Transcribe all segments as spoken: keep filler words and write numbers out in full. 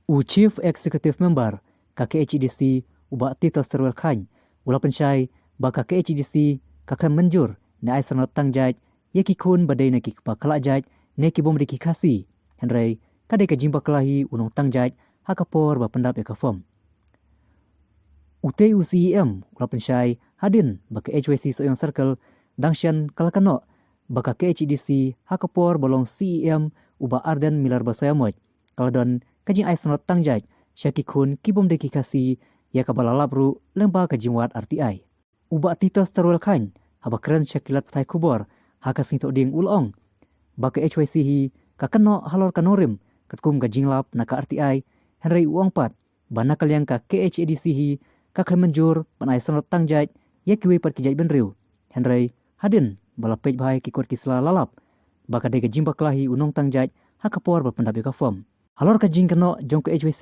U Chief Executive Member ka K H A D C, u Bah Titos Terwel Chyne, u la pynshai ba ka K H A D C ka khlem mynjur ne ai sanad tang jait ïa ki khun ba dei na ki kpa khlajait ne ki bym dei ki Khasi. Hynrei ka dei ka jingbakla hi u nongtang jait ha ka por ba pyndap ïa ka form. Utei u C E M u la pynshai hadien ba ka H Y C Sohiong Circle dang shen ka la kynnoh ba ka K H A D C ha ka por ba long C E M u Bah Ardent Miller Basaiawmoit ka la don ka jingai sanad tang jait sha ki khun ki bym dei ki Khasi, ïa kaba la lap ruh lyngba ka jingwad R T I. U Bah Titos Terwel Chyne haba kren sha ki lad pathai khubor ha ka sngi Thohdieng u la ong ba ka H Y C hi ka kynnoh halor ka nongrim katkum ka jinglap na ka R T I, hynrei u ong pat ba na ka liang ka K H A D C hi ka khlem mynjur ban ai sanad tang jait ïa kiwei pat ki jaitbynriew. Hynrei hadien ba la peit bha ïa ki kot ki sla la lap ba ka dei ka jingbakla hi u nongtang jait ha ka por ba pyndap ïa ka form. Halor ka jingkynnoh jong ka H Y C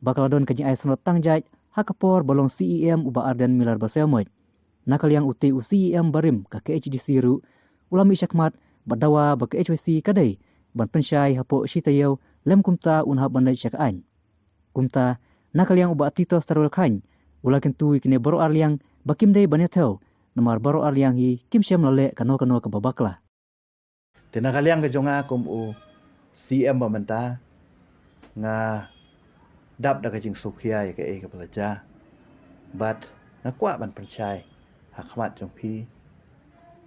ba ka la don ka jingai sanad tang jait ha ka por ba long C E M u Bah Ardent Miller Basaiawmoit, na ka liang utei u C E M barim ka K H A D C ruh u la mih shakhmat bad dawa ba ka H Y C ka dei ban pynshai hapoh shi taïew, lym kumta un hap ban leit sha ka aiñ. Kumta na ka liang u Bah Titos Terwel Chyne u la kyntu ïa kine baroh ar liang ba kim dei ban ïathew, namar baroh ar liang hi kim shym la leh kano kano kaba bakla. Te na ka liang ka jong nga kum u C M ba mynta, nga dap da ka jingsngewkhia ïa kaei kaba la jia bad nga kwah ban pynshai ha khmat jong phi,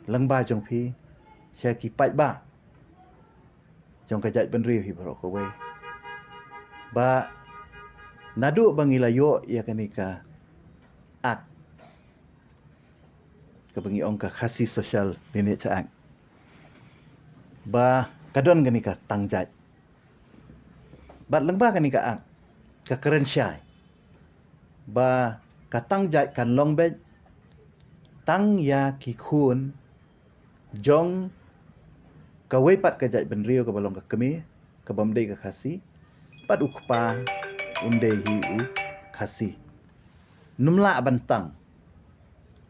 lyngba jong phi, sha ki paidbah jong ka jaitbynriew hi baroh kawei, ba naduh ba ngi la ïoh ïa kane ka Act kaba ngi ong ka Khasi Social Lineage Act, ba ka don kane ka tang jait. Bad lyngba kane ka Act ka kren shai ba ka tang jait kan long beit tang ïa ki khun jong kawei pat ka jaitbynriew kaba long ka kmie, kaba ym dei ka Khasi, bad u kpa un dei hi u Khasi. Ym lah ban tang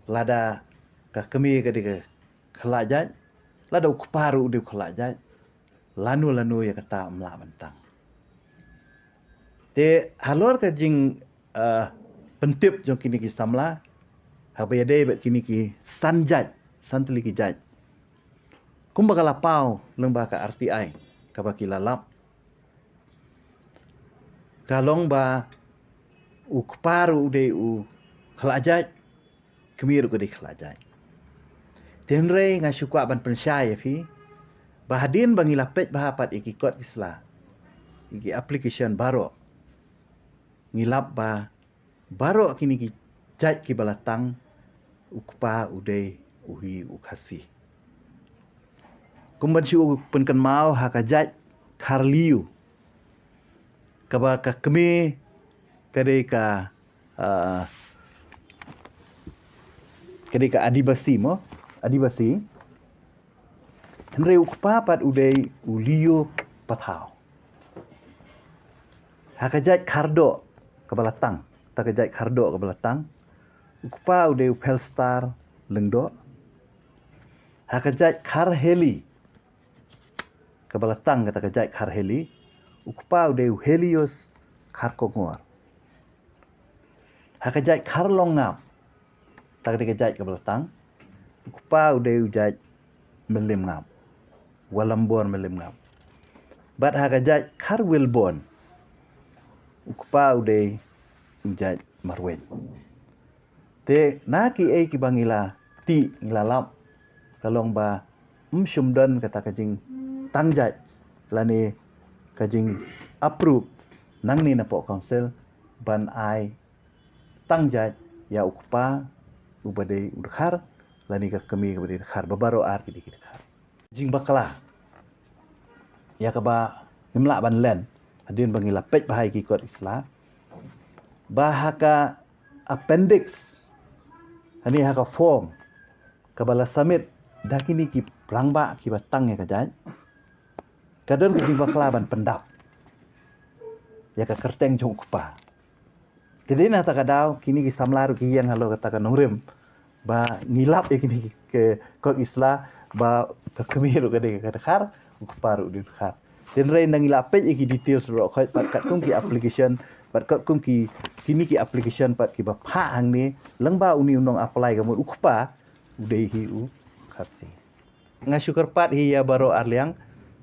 lada ka kmie ka dei ka khlajait, lada u kpa ruh u dei u khlajait, lano lano ïa kata ym lah ban tang. Te halor ka jing, eh, pyntip jong kine ki samla haba ïadei bad kine ki san jait, san tylli ki jait, kumba ka la paw lyngba ka R T I kaba ki la lap, ka long ba u kpa ruh u dei u khlajait, kmie ruh ka dei khlajait. Te hynrei nga shu kwah ban pynshai ïa phi ba hadien ba ngi la peit bha pat ïa ki kot ki sla, ïa ki application baroh, ngi lap ba baroh kine ki jait kiba la tang, u kpa u dei u hi u Khasi. Kum ban shu pynkynmaw, ha ka jait Kharliu, kaba ka kmie ka dei ka, ah, ka dei ka Adibasi mo, Adibasi. Hynrei u kpa pat u dei u Liu Pathaw. Ha ka jait Khardoh kaba la tang, ta ka jait Khardoh kaba la tang, u kpa u dei u Phelstar Lyngdoh. Ha ka jait Kharheli kaba la tang, kata ka jait Kharheli, u kpa u dei u Helios Kharkongor. Ha ka jait Kharlongngap, ta ka dei ka jait kaba la tang, u kpa u dei u jait Mylliem Ngap, Walambor Mylliem Ngap. Bad ha ka jait Kharwilbon, u kpa u dei u jait Marweiñ. Te na kiei kiba ngi la tih, ngi la lap, ka long ba ym shym don kata ka jingtang jait lane ka jing approve nangne napoh council ban ai tang jait ïa u kpa uba dei u dkhar lane ka kmie kaba dei dkhar, ba baroh ar ki dei ki dkhar. Jingbakla ïa kaba ngim lah ban len hadien ba ngi la peit bha ïa ki kot ki sla, ba ha ka appendix, hane ha ka form kaba la submit da kine ki rangbah kiba tang ïa ka jait, ka don ka jingbakla ban pyndap ïa ka kyrteng jong u kpa. Te dei na kata ka daw kine ki samla ruh ki ïeng halor kata ka nongrim ba ngi lap ïa kine ki kot ki sla ba ka kmie ruh ka dei ka dkhar, u kpa ruh u dei u dkhar. Hynrei ngi la peit ïa ki details baroh khoit pat katkum ki application, pat katkum ki, kine ki application pat kiba phah hangne, lyngba une u nong apply ka mut u kpa u dei hi u Khasi. Nga shu kyrpad hi ïa baroh arliang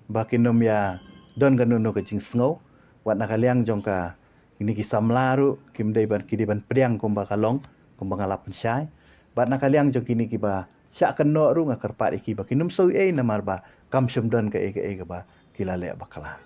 ba kin ym ïa don kano kano ka jingsngew, wat na ka liang jong ka, kine ki samla ruh kim dei ban, ki dei ban pdiang kumba ka long, kumba nga la pynshai. Bad na ka liang jong kine kiba shah kynnoh ruh nga kyrpad ïa ki ba kin ym sngew ei namar ba kam shym don kaei kaei kaba ki la leh bakla.